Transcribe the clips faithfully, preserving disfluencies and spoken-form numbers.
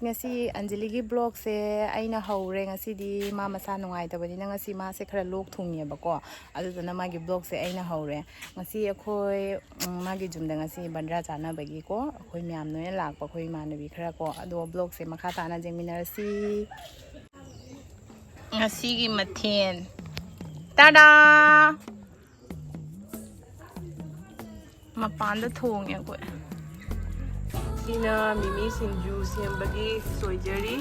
ꯉꯁꯤ ꯑꯟꯖꯂꯤꯒꯤ ꯕ꯭ꯂꯣꯛꯁꯦ ꯑꯩꯅ ꯍꯧꯔꯦ꯫ ꯉꯁꯤꯗꯤ ꯃꯥ ꯃꯁꯥ ꯅꯨꯡꯉꯥꯏꯇꯕꯅꯤꯅ ꯉꯁꯤ ꯃꯥꯁꯦ ꯈꯔ ꯂꯣꯛ ꯊꯨꯡꯉꯦꯕꯀꯣ꯫ ꯑꯗꯨꯗꯨꯅ ꯃꯥꯒꯤ ꯕ꯭ꯂꯣꯛꯁꯦ ꯑꯩꯅ ꯍꯧꯔꯦ꯫ ꯉꯁꯤ ꯑꯩꯈꯣꯏ, ꯎꯝ, ꯃꯥꯒꯤ ꯌꯨꯝꯗ ꯉꯁꯤ ꯕꯟꯗ꯭ꯔꯥ ꯆꯥꯅꯕꯒꯤꯀꯣ, ꯑꯩꯈꯣꯏ ꯃꯌꯥꯝ ꯂꯣꯏꯅ ꯂꯥꯛꯄ, ꯑꯩꯈꯣꯏ ꯏꯃꯥꯟꯅꯕꯤ ꯈꯔ ꯀꯣ꯫ ꯑꯗꯣ ꯕ꯭ꯂꯣꯛꯁꯦ ꯃꯈꯥ ꯇꯥꯅ ꯌꯦꯡꯃꯤꯟꯅꯔꯁꯤ꯫ ꯉꯁꯤꯒꯤ ꯃꯊꯦꯜ, ꯇꯥꯗꯥ! ꯃꯄꯥꯟꯗ ꯊꯣꯡꯉꯦ ꯑꯩꯈꯣꯏ꯫ ꯁꯤꯅ ꯃꯤꯃꯤ ꯁꯤꯡꯖꯨ ꯁꯦꯝꯕꯒꯤ ꯁꯣꯏꯖꯔꯤ꯫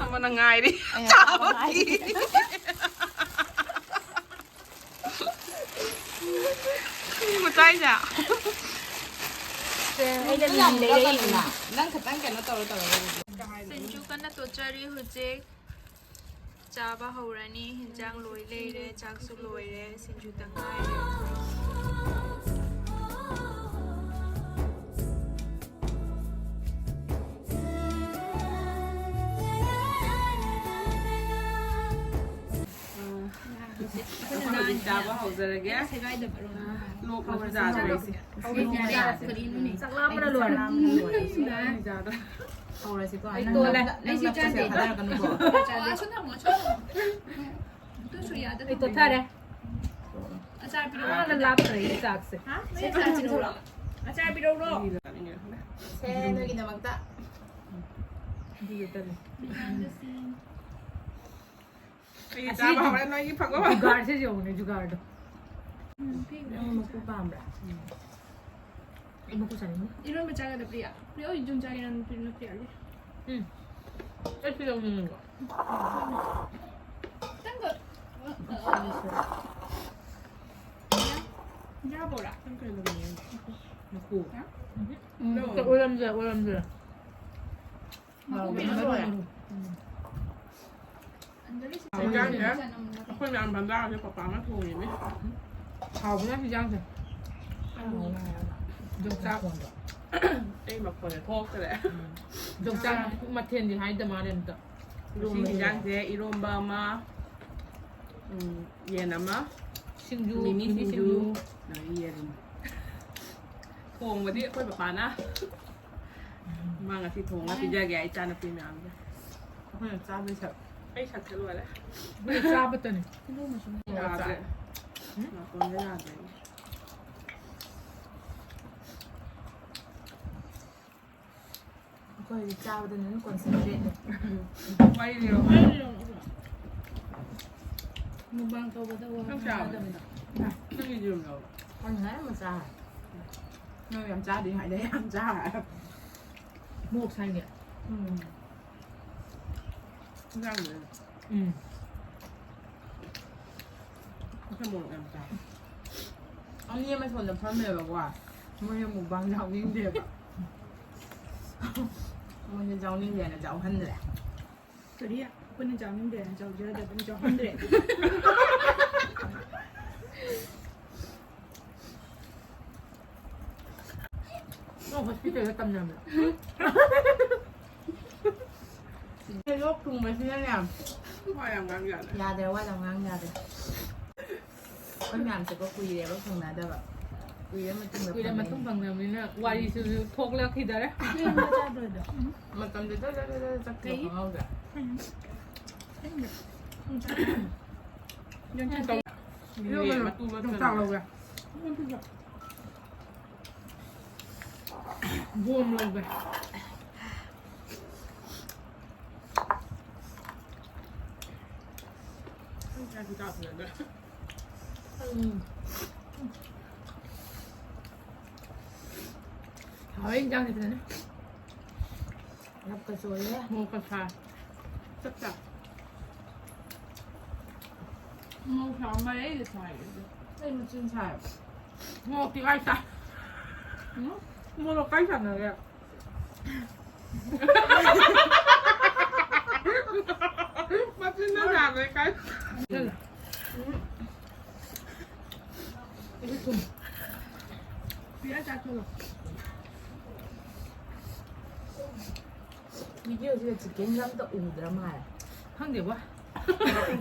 ꯑꯃꯅ ꯉꯥꯏꯔꯤ꯫ ꯑꯩꯅ ꯆꯥꯕ ꯉꯥꯏꯔꯤ꯫ ꯃꯤ ꯃꯆꯥꯏꯁꯦ꯫ ꯑꯩꯅ ꯃꯤꯃꯤ ꯂꯩꯔꯛꯏꯅꯤꯅ꯫ ꯅꯪ ꯈꯇꯪ ꯀꯩꯅꯣ ꯇꯧꯔ ꯇꯧꯔꯒ꯫ ꯁꯤꯡꯖꯨ ꯀꯟꯅ ꯇꯣꯠꯆꯔꯤ ꯍꯧꯖꯤꯛ꯫ ꯆꯥꯕ ꯍꯧꯔꯅꯤ꯫ ꯍꯤꯟꯖꯥꯡ ꯂꯣꯏ ꯂꯩꯔꯦ, ꯆꯥꯛꯁꯨ ꯂꯣꯏꯔꯦ, ꯁꯤꯡꯖꯨꯇ ꯉꯥꯏꯔꯦ꯫ ꯑꯩꯈꯣꯏ ꯍꯧꯖꯤꯛ ꯆꯥꯕ ꯍꯧꯖꯔꯒꯦ꯫ ꯂꯣꯛ ꯃꯆꯥ ꯆꯥꯗꯣꯏꯁꯦ꯫ ꯆꯥꯛ ꯂꯥꯝꯕꯅ ꯂꯣꯏꯔꯦ꯫ ꯍꯧꯔꯁꯤꯀꯣ꯫ ꯑꯩ ꯇꯣꯜꯂꯦ꯫ ꯅꯪ ꯑꯩꯁꯨ ꯂꯞꯄꯁꯦ ꯆꯥꯗꯦ꯫ ꯊꯥꯗꯔꯛꯀꯅꯨꯀꯣ꯫ ꯑꯩ ꯇꯣꯠꯊꯔꯦ꯫ ꯑꯆꯥꯔ ꯄꯤꯔꯛꯑꯣ꯫ ꯑꯥ, ꯂꯥꯞꯇ꯭ꯔꯦ ꯆꯥꯛꯁꯦ꯫ ꯍꯥ? ꯅꯣꯏ ꯑꯆꯥꯔ ꯄꯤꯔꯛꯎꯔꯣ? ꯑꯆꯥꯔ ꯄꯤꯔꯛꯎꯔꯣ? ꯁꯦ, ꯅꯣꯏꯒꯤꯗꯃꯛꯇ꯫ ꯑꯗꯨꯗ ꯇꯜꯂꯦ꯫ ꯑꯩ ꯑꯁꯤ ꯆꯥꯕ ꯍꯧꯔꯦ, ꯅꯣꯏꯒꯤ ꯐꯪꯉꯣ꯫ ꯖꯨꯒꯥꯔꯁꯦ ꯌꯦꯡꯉꯨꯅꯦ, ꯖꯨꯒꯥꯔꯗꯣ꯫ ꯎꯝ, ꯄꯤꯈ꯭ꯔꯦ꯫ ꯅꯪ ꯃꯀꯨ ꯄꯥꯝꯕ꯭ꯔꯥ? ꯎꯝ꯫ ꯑꯩ ꯃꯀꯨ ꯆꯥꯅꯤꯡꯉꯦ꯫ ꯏꯔꯣꯟꯕ ꯆꯥꯒꯗ꯭ꯔꯥ, ꯄ꯭ꯔꯤꯌꯥ? ꯄ꯭ꯔꯤꯌꯥ, ꯍꯣꯏ ꯌꯨꯝ ꯆꯥꯒꯦꯔꯥ, ꯅꯠꯇ꯭ꯔꯒ ꯄ꯭ꯔꯤꯌꯥꯒꯤ? ꯎꯝ꯫ ꯑꯩꯁꯨ ꯌꯥꯎꯅꯤꯡꯉꯦꯕ꯫ ꯈꯤꯇꯪꯒ, ꯌꯥꯕꯣꯔꯥ? ꯅꯪ ꯀꯩ ꯂꯧꯅꯤꯡꯉꯦ? ꯃꯀꯨ꯫ ꯍꯥ? ꯎꯝ꯫ ꯂꯧ꯫ ꯑꯣꯏꯔꯝꯗ꯭ꯔꯦ, ꯑꯣꯏꯔꯝꯗ꯭ꯔꯦ꯫ ꯃꯀꯨ ꯃꯔꯨ, ꯃꯔꯨ꯫ ꯎꯝ꯫ ꯍꯧꯖꯤꯛꯀꯥꯟꯁꯦ ꯑꯩꯈꯣꯏ ꯃꯌꯥꯝ ꯕꯟꯗꯥꯔꯁꯦ ꯄꯄꯥꯅ ꯊꯣꯡꯉꯤꯅꯦ꯫ ꯍꯥꯎꯕꯅ ꯍꯤꯟꯖꯥꯡꯁꯦ꯫ ꯌꯣꯡꯆꯥꯛ꯫ ꯑꯩ ꯃꯈꯣꯟꯁꯦ ꯊꯣꯛꯇ꯭ꯔꯦ꯫ ꯌꯣꯡꯆꯥꯛ ꯃꯊꯦꯜꯗꯤ ꯍꯥꯏꯗ ꯃꯥꯜꯂꯦ ꯑꯝꯇ꯫ ꯉꯁꯤ ꯍꯤꯟꯖꯥꯡꯁꯦ ꯏꯔꯣꯝꯕ ꯑꯃ, ꯎꯝ, ꯌꯦꯟ ꯑꯃ, ꯁꯤꯡꯖꯨ, ꯃꯤꯃꯤ ꯃꯤꯃꯤ ꯁꯤꯡꯖꯨ, ꯁꯤꯡꯖꯨ꯫ ꯑꯗꯒꯤ ꯌꯦꯔꯨꯝ꯫ ꯊꯣꯡꯕꯗꯤ ꯑꯩꯈꯣꯏ ꯄꯄꯥꯅ꯫ ꯃꯥ ꯉꯁꯤ ꯊꯣꯡꯉ ꯄꯤꯖꯒꯦ ꯑꯩ ꯏꯆꯥꯅꯨꯄꯤ ꯃꯌꯥꯝꯁꯦ꯫ ꯑꯩꯈꯣꯏꯅ ꯆꯥꯕꯩ ꯁꯛ꯫ ꯑꯩ ꯁꯛꯁꯦ ꯂꯣꯏꯔꯦ꯫ ꯑꯩꯈꯣꯏꯅ ꯆꯥꯕꯇꯅꯤ꯫ ꯌꯥꯗ꯭ꯔꯦ꯫ ꯎꯝ? ꯅꯥꯇꯣꯟꯁꯦ ꯌꯥꯗ꯭ꯔꯦ꯫ ꯑꯩꯈꯣꯏꯗꯤ ꯆꯥꯕꯗꯅ ꯑꯗꯨꯝ concentrate ꯂꯩ꯫ ꯋꯥꯔꯤ ꯂꯤꯔꯣ꯫ ꯃꯨꯛꯕꯥꯡ ꯇꯧꯕꯗ ꯋꯥ ꯅꯪ ꯆꯥꯕ꯫ ꯉꯥꯡꯅꯗꯕꯅꯤ꯫ ꯅꯪꯒꯤ ꯌꯦꯔꯨꯝ ꯂꯧꯔꯣ꯫ ꯑꯩꯅ ꯉꯥꯏ ꯑꯃ ꯆꯥꯔꯦ꯫ ꯅꯪ ꯌꯥꯝ ꯆꯥꯗꯦ ꯍꯥꯏꯗꯤ ꯌꯥꯝ ꯆꯥꯔꯦ꯫ ꯃꯣꯔꯣꯛ ꯁꯥꯏꯅꯦ꯫ ꯎꯝ꯫ ꯏꯟꯖꯥꯡꯗꯨꯅ꯫ ꯎꯝ꯫ ꯃꯁꯛ ꯃꯑꯣꯡ ꯌꯥꯝ ꯆꯥꯎ꯫ ꯑꯅꯤ ꯑꯃ ꯁꯣꯝꯗ ꯐꯝꯃꯦꯕꯀꯣ꯫ ꯃꯣꯏꯅ mukbang ꯌꯥꯎꯅꯤꯡꯗꯦꯕ꯫ ꯃꯣꯏꯅ ꯌꯥꯎꯅꯤꯡꯗꯦꯅ ꯌꯥꯎꯍꯟꯗ꯭ꯔꯦ꯫ ꯀꯔꯤ? ꯑꯩꯈꯣꯏꯅ ꯌꯥꯎꯅꯤꯡꯗꯦꯅ ꯌꯥꯎꯖꯗꯕꯅꯤ, ꯌꯥꯎꯍꯟꯗ꯭ꯔꯦ꯫ ꯅꯪ hospitalꯗ ꯇꯝꯅꯕ꯭ꯔꯣ? ꯂꯣꯛ ꯊꯨꯡꯕꯁꯤꯅꯅꯦ꯫ ꯋꯥ ꯌꯥꯝ ꯉꯥꯡ ꯌꯥꯗ꯭ꯔꯦ꯫ ꯌꯥꯗ꯭ꯔꯦ, ꯋꯥ ꯌꯥꯝ ꯉꯥꯡ ꯌꯥꯗ꯭ꯔꯦ꯫ ꯑꯩꯈꯣꯏ ꯃꯌꯥꯝꯁꯦꯀꯣ ꯀꯨꯏꯔꯦꯕ ꯐꯪꯅꯗꯕ꯫ ꯀꯨꯏꯔ ꯃꯇꯨꯡꯗ ꯀꯨꯏꯔ ꯐꯪꯅꯩ꯫ ꯃꯇꯨꯡ ꯐꯪꯅꯕꯅꯤꯅ ꯋꯥꯔꯤꯁꯤꯁꯨ ꯊꯣꯛꯂꯛꯈꯤꯗꯔꯦ꯫ ꯃꯇꯝꯗꯨ ꯖꯔ ꯖꯔ ꯖꯔ ꯖꯔ ꯆꯠꯈꯤꯕ ꯀꯩ? ꯈꯪꯍꯧꯗ꯭ꯔꯦ꯫ ꯌꯦꯟ ꯃꯇꯨ ꯃꯇꯨ ꯌꯣꯡꯆꯥꯛ ꯂꯧꯒꯦ꯫ ꯕꯣꯝ ꯂꯧꯒꯦ꯫ ꯎꯝ꯫ ꯍꯥꯎꯔꯦ ꯏꯟꯖꯥꯡꯁꯦ ꯐꯖꯅ꯫ ꯂꯞꯀ ꯆꯣꯏꯔꯦ꯫ ꯃꯣꯔꯣꯛꯀ ꯁꯥꯏ꯫ ꯆꯞ ꯆꯥ꯫ ꯃꯣꯔꯣꯛ ꯁꯥꯕ ꯃꯔꯩꯗ ꯁꯥꯏ ꯑꯗꯨ꯫ ꯑꯩ ꯃꯆꯤꯟ ꯁꯥꯏ꯫ ꯃꯣꯔꯣꯛꯇꯤ ꯀꯥꯏ ꯆꯥꯏ? ꯎꯝ? ꯃꯣꯔꯣꯛ ꯀꯥꯏ ꯁꯥꯟꯅꯒꯦ? ꯃꯆꯤꯟꯅ ꯁꯥꯕꯩ ꯀꯥꯏ? ꯎꯝ꯫ ꯑꯩꯁꯨ ꯊꯨꯝ꯫ ꯄꯤꯌꯥ ꯆꯥꯊꯣꯛꯂꯣ꯫ Videoꯁꯤꯗ chickenꯒ ꯑꯝꯇ ꯎꯗ꯭ꯔ ꯃꯥꯜꯂꯦ꯫ ꯈꯪꯗꯦꯕꯣ꯫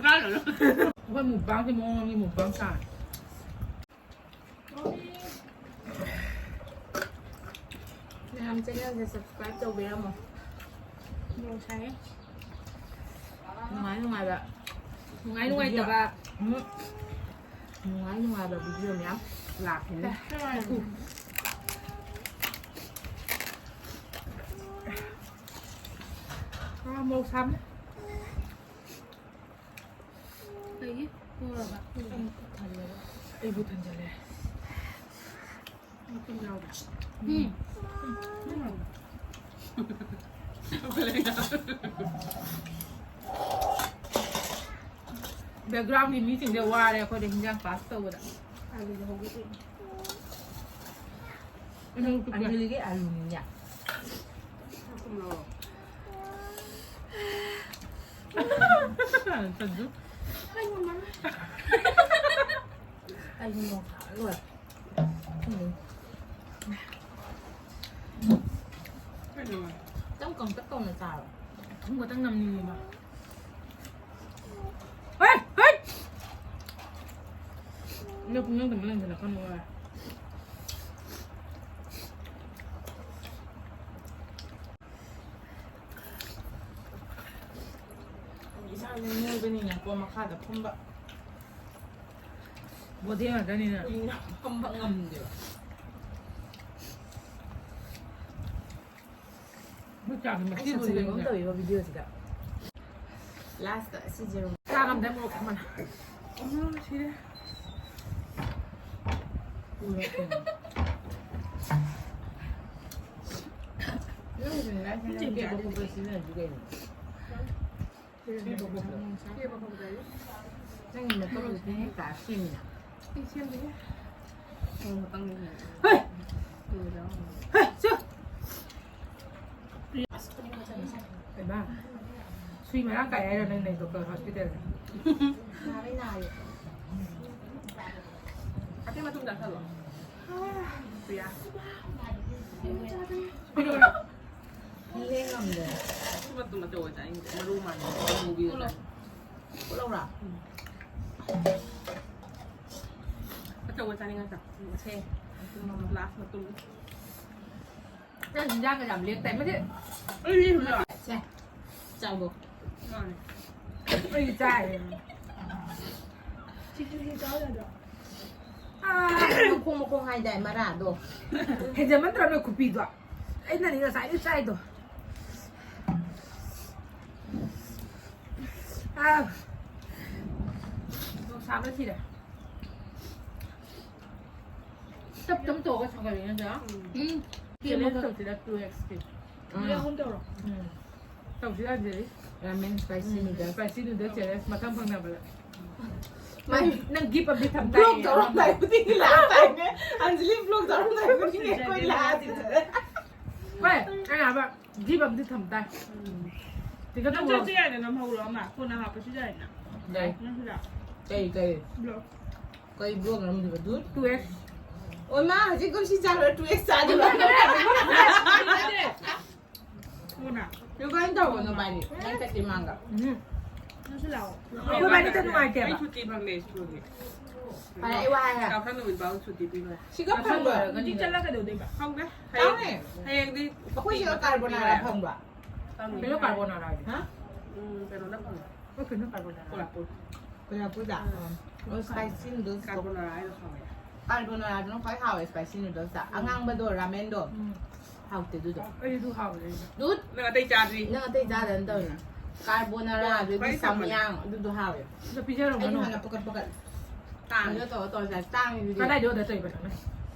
ꯑꯩꯈꯣꯏ mukbangꯁꯦ ꯃꯑꯣꯡ ꯑꯃꯒꯤ mukbang ꯇꯥꯔꯦ꯫ ꯆꯦꯅꯦꯜꯁꯦ ꯁꯕꯁꯀ꯭ꯔꯥꯏꯕ ꯇꯧꯕꯤꯔꯝꯃꯣ꯫ ꯃꯣꯔꯣꯛ ꯁꯥꯏꯌꯦ꯫ ꯅꯨꯡꯉꯥꯏ ꯅꯨꯡꯉꯥꯏꯕ꯫ ꯅꯨꯡꯉꯥꯏ ꯅꯨꯡꯉꯥꯏꯇꯕ꯫ ꯎꯝ꯫ ꯅꯨꯡꯉꯥꯏ ꯅꯨꯡꯉꯥꯏꯕ ꯚꯤꯗꯤꯑꯣ ꯃꯌꯥꯝ ꯂꯥꯛꯈꯤꯅꯤ꯫ ꯎꯝ꯫ ꯃꯣꯔꯣꯛ ꯁꯥꯕꯅꯦ꯫ ꯑꯩꯒꯤ ꯄꯨꯔꯕ? ꯑꯩꯕꯨ ꯊꯟꯖꯜꯂꯦ꯫ ꯃꯇꯨꯝ ꯌꯥꯎꯕ꯫ ꯎꯝ꯫ ꯕꯦꯛꯒ꯭ꯔꯥꯎꯟꯒꯤ ꯃꯤꯁꯤꯡꯁꯦ ꯋꯥꯔꯦ ꯑꯩꯈꯣꯏꯗ ꯍꯤꯟꯖꯥꯡ ꯄꯥꯁ ꯇꯧꯕꯗ꯫ ꯑꯂꯨꯗꯤ ꯍꯧꯒꯠꯂꯛꯏ꯫ ꯑꯂꯨꯒꯤ ꯑꯂꯨꯅꯤꯅꯦ꯫ ꯑꯩꯁꯨ ꯅꯣꯡ ꯁꯥꯕ ꯂꯣꯏꯔꯦ꯫ ꯎꯝ꯫ ꯈꯤꯇꯪ ꯀꯪꯇꯛ ꯇꯧꯅ ꯆꯥꯔꯣ꯫ ꯑꯊꯨꯝꯕꯇꯪ ꯅꯝꯅꯤꯡꯉꯦꯕ꯫ ꯍꯩ! ꯍꯩ! ꯅꯪ ꯄꯨꯡꯅꯝꯗ ꯂꯪꯁꯤꯜꯂꯛꯀꯅꯨ꯫ ꯏꯁꯥꯁꯦ ꯅꯣꯏꯕꯅꯤꯅꯀꯣ, ꯃꯈꯥꯗ ꯐꯝꯕ ꯕꯣꯗꯤ ꯉꯥꯛꯇꯅꯤꯅ꯫ ꯀꯨꯏꯅ ꯐꯝꯕ ꯉꯝꯗꯦꯕ꯫ ꯃꯣꯏ ꯆꯥꯛꯁꯦ ꯑꯩ ꯃꯁꯤꯕꯨ ꯁꯛꯁꯦ ꯀꯩꯅꯣꯝ ꯌꯦꯡꯉꯦ꯫ ꯇꯧꯋꯦꯕ ꯚꯤꯗꯤꯑꯣꯁꯤꯗ꯫ ꯂꯥꯁꯇ ꯑꯁꯤ ꯖꯦꯔꯣ꯫ ꯆꯥꯛ ꯑꯝꯗ ꯃꯣꯔꯣꯛ ꯁꯥꯃꯟ꯫ ꯑꯃ ꯁꯤꯔꯦ꯫ ꯅꯪ ꯍꯧꯖꯤꯛ ꯂꯥꯏꯐ ꯁꯤꯖꯤꯟꯅꯗ꯭ꯔꯤ ꯀꯩꯅꯣ? ꯅꯪꯒꯤ ꯃꯇꯧꯗꯨꯗꯤ ꯀꯥ ꯁꯦꯝꯃꯤꯅ꯫ ꯑꯩ ꯁꯦꯝꯗꯦꯍꯦ꯫ ꯍꯣꯏ꯫ ꯍꯣꯏ, ꯆꯣ꯫ ꯍꯩꯃꯥ, ꯁꯨꯏ ꯃꯔꯥꯡ ꯀꯥꯏ ꯍꯥꯏꯔꯣ ꯅꯪ ꯂꯩꯗꯣ ꯍꯣꯁꯄꯤꯇꯥꯜꯗ? ꯅꯥꯕꯩ ꯅꯥꯔꯦ꯫ ꯑꯇꯩ ꯃꯇꯨꯡ ꯆꯥꯁꯜꯂꯣ꯫ ꯄ꯭ꯔꯤꯌꯥ꯫ ꯂꯦꯡ ꯉꯝꯗꯦ꯫ ꯃꯇꯨꯝ ꯑꯆꯧꯕ ꯆꯥꯅꯤꯡꯗꯦ꯫ ꯃꯔꯨ ꯃꯥꯟꯕ ꯑꯃꯨꯕꯤꯗꯣ ꯆꯥꯅꯤꯡꯉꯦ꯫ ꯄꯨꯂꯧꯔꯥ? ꯎꯝ꯫ ꯑꯆꯧꯕ ꯆꯥꯅꯤꯡꯉꯛꯇ꯫ ꯁꯦ꯫ ꯂꯥꯁ ꯃꯇꯨꯝ꯫ ꯅꯪ ꯍꯤꯟꯖꯥꯡꯒ ꯌꯥꯝ ꯂꯦꯛꯇꯥꯏ꯫ ꯃꯁꯤ ꯑꯩ ꯍꯨꯏꯔ ꯁꯦ, ꯆꯥꯎꯗꯣ꯫ ꯃꯥꯅꯦ꯫ ꯑꯩꯗꯤ ꯆꯥꯏ꯫ ꯁꯤꯁꯨ ꯍꯤ ꯆꯥꯎ ꯌꯥꯗ꯭ꯔꯣ? ꯑꯥ, ꯃꯈꯣꯡ ꯃꯈꯣꯡ ꯍꯥꯏꯗꯥꯏ ꯃꯔꯥꯗꯣ꯫ ꯍꯦꯟꯖꯟꯃꯟꯗ꯭ꯔꯣ ꯅꯣꯏ ꯈꯨꯄꯤꯗꯣ? ꯑꯩꯅꯅꯤ ꯉꯁꯥꯏꯗꯩ ꯆꯥꯏꯗꯣ꯫ ꯑꯥ, ꯅꯨꯡꯁꯥꯕꯅ ꯁꯤꯔꯦ꯫ ꯇꯞ ꯇꯞ ꯇꯧꯔꯒ ꯁꯥꯒꯠꯂꯛꯑꯦ ꯅꯠꯇ꯭ꯔꯥ? ꯎꯝ꯫ Challenge ꯇꯧꯁꯤꯔ two X ꯀꯤ꯫ ꯅꯣꯏ ꯑꯍꯨꯝ ꯇꯧꯔꯣ꯫ ꯎꯝ꯫ ꯇꯧꯁꯤꯔ ꯑꯗꯨꯗꯤ꯫ Ramen spicy noodles. Spicy noodle challenge ꯃꯊꯪ ꯐꯪꯅꯕꯗ꯫ ꯃꯥꯏ ꯅꯪ gift ꯑꯃꯗꯤ ꯊꯝ Vlog ꯇꯥꯏꯌꯦ꯫ ꯇꯧꯔꯝꯗꯥꯏ ꯈꯨꯗꯤꯡꯒꯤ ꯂꯥꯛꯑ ꯇꯥꯏꯅꯦ꯫ ꯑꯟꯖꯂꯤ vlog ꯇꯧꯔꯝꯗꯥꯏ ꯈꯨꯗꯤꯡꯒꯤ ꯑꯩꯈꯣꯏ ꯂꯥꯛꯑ ꯇꯤꯟꯖꯔꯦ꯫ ꯍꯣꯏ, ꯑꯩ ꯍꯥꯏꯕ gift ꯑꯃꯗꯤ ꯊꯝ ꯇꯥꯏ꯫ ꯇꯤꯀꯦꯠ ꯅꯪ ꯇꯧꯕ ꯆꯠꯁꯤ ꯌꯥꯏꯗꯅ ꯃꯧꯔꯣ ꯑꯃ ꯀꯣꯟꯅ ꯍꯥꯞꯄꯁꯨ ꯌꯥꯏꯅ꯫ ꯌꯥꯏ꯫ ꯅꯪꯁꯨ ꯂꯥꯛ꯫ ꯀꯩ, ꯀꯩ? Vlog꯫ ꯀꯩ vlog ꯅꯝꯗꯣꯏꯕ, dude? Two X꯫ ꯑꯣ ꯃꯥ ꯍꯧꯖꯤꯛ ꯀꯨꯝꯁꯤ ꯆꯥꯔꯨꯔ two X ꯆꯥꯗꯣꯏꯕ꯫ ꯀꯣꯟꯅ꯫ ꯅꯪ ꯀꯃꯥꯏꯅ ꯇꯧꯕꯅꯣ ꯕꯥꯅꯤ? ꯅꯪ ꯆꯠꯇ꯭ꯔꯤ ꯃꯥꯡꯒ꯫ ꯎꯝ꯫ ꯅꯪꯁꯨ ꯂꯥꯛꯑꯣ꯫ ꯑꯩꯈꯣꯏ ꯕꯥꯅꯤ ꯆꯠ ꯅꯨꯡꯉꯥꯏꯇꯦꯕ꯫ ꯑꯩ ꯁꯨꯇꯤ ꯐꯪꯗꯦ ꯁ꯭ꯀꯨꯜꯒꯤ꯫ ꯐꯔꯦ, ꯑꯩ ꯋꯥ ꯍꯥꯏꯔꯦ꯫ ꯌꯥꯎꯁꯪ ꯅꯨꯃꯤꯠ ꯐꯥꯎ ꯁꯨꯇꯤ ꯄꯤꯔꯣꯏ꯫ ꯁꯤꯒ ꯐꯪꯕ꯭ꯔꯥ? ꯍꯧꯖꯤꯛ ꯆꯠꯂꯒ ꯀꯩꯗꯧꯗꯣꯏꯕ? ꯈꯪꯗꯦ꯫ ꯈꯪꯉꯦ꯫ ꯍꯌꯦꯡ, ꯍꯌꯦꯡꯗꯤ ꯑꯩꯈꯣꯏ ꯁꯤꯒ carbonara ꯐꯪꯕ꯭ꯔꯥ? ꯐꯪꯉꯦ꯫ ꯀꯩꯅꯣ carbonara ꯍꯥꯏꯗꯤ? ꯍꯥ? ꯎꯝ, ꯀꯩꯅꯣꯗ ꯐꯪꯉꯦ꯫ ꯑꯩꯈꯣꯏ ꯀꯩꯅꯣ carbonara? ꯀꯣꯂꯥꯄꯨꯔ꯫ ꯀꯣꯂꯥꯄꯨꯔꯗ? ꯎꯝ꯫ ꯑꯣ, spicy noodles ꯇꯣ꯫ Carbonara ꯍꯥꯏꯗꯣ ꯍꯥꯎꯋꯦ꯫ Carbonara ꯗꯨꯅ ꯈ꯭ꯋꯥꯏ ꯍꯥꯎꯋꯦ, spicy noodles ꯇ꯫ ꯑꯉꯥꯡꯕꯗꯣ, ramen ꯗꯣ꯫ ꯎꯝ꯫ ꯍꯥꯎꯇꯦ ꯑꯗꯨꯗꯣ꯫ ꯑꯩ ꯑꯗꯨ ꯍꯥꯎꯋꯦ ꯑꯩꯗꯤ꯫ Dude, ꯅꯪ ꯑꯇꯩ ꯆꯥꯗ꯭ꯔꯤ? ꯅꯪ ꯑꯇꯩ ꯆꯥꯗꯅ ꯇꯧꯔꯤꯅ꯫ Carbonara ꯑꯗꯨꯗꯤ ꯈ꯭ꯋꯥꯏ ꯁꯝꯕꯅꯦ꯫ ꯁꯝꯌꯥꯡ ꯑꯗꯨꯗꯣ ꯍꯥꯎꯋꯦ꯫ ꯑꯗꯣ ꯄꯤꯖꯔꯝꯒꯅꯨ꯫ ꯑꯩꯗꯤ ꯍꯥꯟꯅ ꯄꯀꯠ ꯄꯀꯠ꯫ ꯇꯥꯡꯉꯦ꯫ ꯑꯗꯨꯗ ꯇꯧꯔ ꯇꯧꯔ ꯆꯥꯏ꯫ ꯇꯥꯡꯉꯦ ꯑꯗꯨꯗꯤ꯫ ꯀꯗꯥꯏꯗ order ꯇꯧꯔꯤꯕ ꯅꯪꯅ?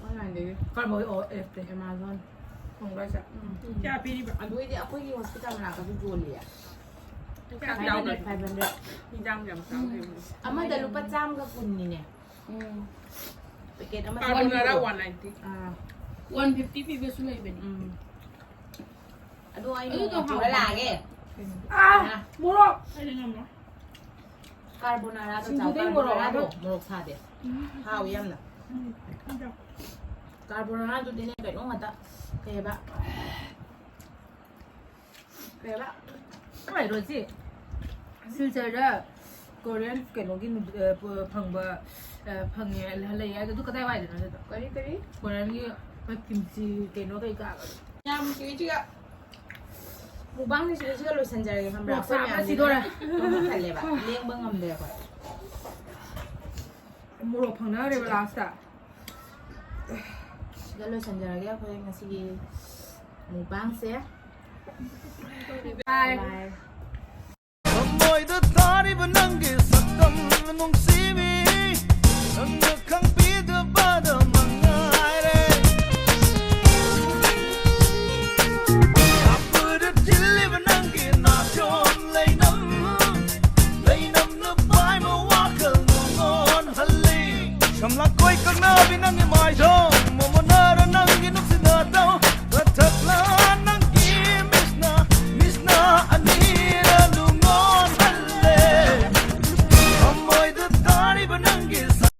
Online ꯗꯒꯤ꯫ ꯀꯔꯝꯕ ꯑꯣ, app ꯇ? Amazon꯫ ꯈꯣꯡꯒ꯭ꯔꯥꯏ ꯆꯠ꯫ ꯎꯝ꯫ ꯀꯌꯥ ꯄꯤꯔꯤꯕ? ꯑꯗꯨ ꯑꯣꯏꯗꯤ ꯑꯩꯈꯣꯏꯒꯤ hospital ꯃꯅꯥꯛꯇꯁꯨ ꯌꯣꯜꯂꯤꯌꯦ꯫ ꯀꯌꯥ Five hundred, ꯌꯥꯎꯒꯦ? five hundred꯫ ꯍꯤꯟꯖꯥꯡ ꯌꯥꯝ ꯆꯥꯎꯋꯦ꯫ ꯑꯃꯗ ꯂꯨꯄꯥ ꯆꯥꯝꯃꯒ ꯀꯨꯟꯅꯤꯅꯦ꯫ ꯎꯝ꯫ Packet ꯑꯃ Carbonara ꯆꯥꯝꯃꯒ ꯀꯨꯟ꯫ One ninety꯫ ꯑꯥ꯫ One fifty ꯄꯤꯕꯁꯨ ꯂꯩꯕꯅꯤ꯫ ꯎꯝ꯫ ꯑꯗꯣ ꯑꯩ ꯑꯗꯨꯗꯣ ꯅꯣꯡꯃ ꯄꯨꯔ ꯍꯥꯎꯕ꯭ꯔꯥ? ꯂꯥꯛꯑꯒꯦ꯫ ꯑꯥ, ꯃꯣꯔꯣꯛ꯫ ꯑꯩꯗꯤ ꯉꯝꯃꯣꯏ꯫ Carbonara ꯗꯣ ꯆꯥꯎ, ꯁꯤꯡꯖꯨꯗꯩ ꯃꯣꯔꯣꯛ carbonara ꯗꯣ ꯍꯥꯞꯄꯣ꯫ ꯃꯣꯔꯣꯛ ꯁꯥꯗꯦ꯫ ꯎꯝ꯫ ꯍꯥꯎꯋꯤ ꯌꯥꯝꯅ꯫ ꯎꯝ꯫ ꯍꯤꯟꯖꯥꯡ꯫ Carbonara ꯗꯨꯗꯤꯅꯦ ꯀꯩꯅꯣ ꯉꯥꯛꯇ꯫ ꯀꯩ ꯍꯥꯏꯕ? ꯀꯩ ꯍꯥꯏꯕ? ꯍꯣꯏ, ꯔꯣꯖꯤ꯫ ꯁꯤꯜꯆꯔꯗ Korean ꯀꯩꯅꯣꯒꯤ ꯅꯨ-, ꯑ, ꯄ-, ꯐꯪꯕ, ꯑ, ꯐꯪꯉꯦ, ꯂꯩ ꯍꯥꯏꯗꯣ, ꯑꯗꯨ ꯀꯗꯥꯏ ꯋꯥꯏꯗꯅꯣ ꯑꯗꯨꯗꯣ? ꯀꯔꯤ, ꯀꯔꯤ? Korean ꯒꯤ ꯃꯣꯏ kimchi ꯀꯩꯅꯣ ꯀꯩꯀꯥ꯫ ꯌꯥꯝ ꯁꯤꯒꯤꯁꯤꯒ ꯃꯨꯛꯕꯥꯡꯁꯦ ꯁꯤꯒꯤꯁꯤꯒ ꯂꯣꯏꯁꯤꯟꯖꯔꯒꯦ, ꯈꯪꯕ꯭ꯔꯥ? ꯃꯣꯔꯣꯛ ꯁꯥꯕꯅ ꯑꯩꯈꯣꯏ ꯃꯌꯥꯝꯁꯦ ꯁꯤꯗꯣꯔꯦ꯫ ꯀꯟꯅ ꯊꯜꯂꯦꯕ, ꯂꯦꯡꯕ ꯉꯝꯗꯦ ꯑꯩꯈꯣꯏ꯫ ꯃꯣꯔꯣꯛ ꯐꯪꯅꯔꯦꯕ ꯂꯥꯁꯇ꯫ ꯁꯤꯗ ꯂꯣꯏꯁꯤꯟꯖꯔꯒꯦ ꯑꯩꯈꯣꯏ ꯉꯁꯤꯒꯤ ꯃꯨꯛꯕꯥꯡꯁꯦ꯫ ꯕꯥꯏ꯫ ꯕꯥꯏ꯫ ꯊꯃꯣꯏꯗ ꯇꯥꯔꯤꯕ ꯅꯪꯒꯤ ꯁꯛꯇꯝ ꯅꯨꯡꯁꯤꯕꯤ, ꯅꯪꯅ ꯈꯪꯕꯤꯗꯕꯗ ꯃꯉꯥꯏꯔꯦ꯫ ꯀꯥꯞꯄꯗ ꯊꯤꯜꯂꯤꯕ ꯅꯪꯒꯤ ꯅꯥꯆꯣꯝ ꯂꯩꯅꯝ, ꯂꯩꯅꯝꯅ ꯄꯥꯏꯕ ꯋꯥꯈꯜ ꯅꯨꯡꯉꯣꯟꯍꯜꯂꯤ꯫ ꯁꯝꯂꯥꯡ ꯀꯣꯏ ꯀꯛꯅꯕꯤ ꯅꯪꯒꯤ ꯃꯥꯏꯊꯣꯡ